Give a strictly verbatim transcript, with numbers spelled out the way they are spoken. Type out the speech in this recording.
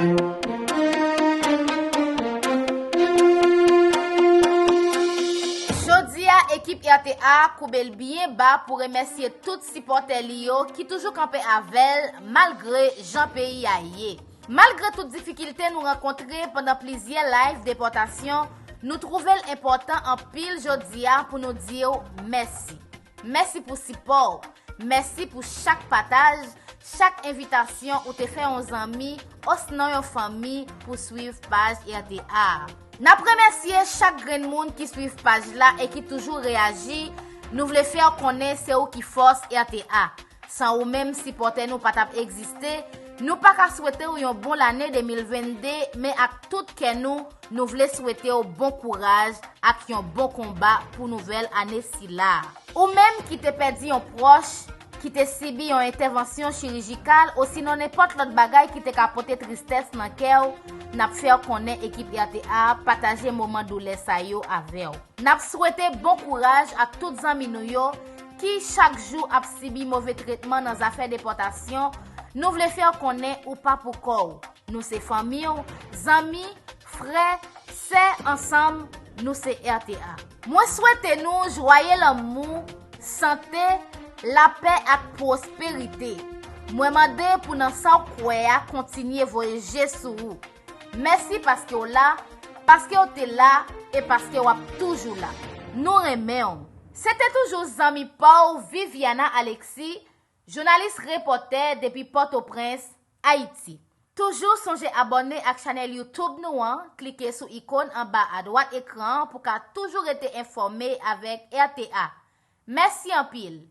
Jodi a, ekip R T A koube l byen ba pou remèsye tout sipòtè li yo ki toujou kanpe avè l malgre jan peyi a ye. Malgre tout difikilte nou rankontre pandan plizyè live depòtasyon, nou twouve l enpòtan anpil jodi a pou nou di w mèsi. Mèsi pou sipò w. Mèsi pou chak pataj, chak envitasyon ou te fè yon zanmi osnon yon fanmi pou swiv paj R T A a. N ap remèsye chak grenn moun ki swiv paj la e ki toujou reyaji. Nou vle fè w konnen se ou ki fòs R T A. San ou menm, sipòtè nou pa t ap egziste. Nou pa ka swete w yon bon lane de mil vennde, men ak tout kè nou, nou vle swete w bon kouraj ak yon bon konba pou nouvèl ane sila a. Ou menm ki te pèdi yon pwòch, ki te sibi yon entèvansyon chirijikal, osinon nenpòt lòt bagay ki te ka pote tristès nan kè w, n ap fè w konnen ekip R T A a pataje moman doulè sa yo avè w. N ap swete bon kouraj ak tout zanmi nou yo ki chak jou ap sibi move tretman nan zafè depòtasyon. Nou vle fè w konnen ou pa pou kò w. Nou se fanmi w, zanmi, frè, sè, ansanm, nou se R T A. Mwen swete nou jwaye lanmou, sante, lapè ak pwosperite. Mwen mande pou nan sa w kwè a kontinye voye je sou ou. Mèsi paske w la, paske w te la e paske w ap toujou la. Nou renmen w. Se te toujou zanmi pa w Viviana Alexis, jounalis repòtè depi Pòtoprens, Ayiti. Toujou sonje abòne ak chanèl YouTube nou an, klike sou ikòn anba adwat ekran an pou ka toujou rete enfòme avèk R T A. Mèsi anpil!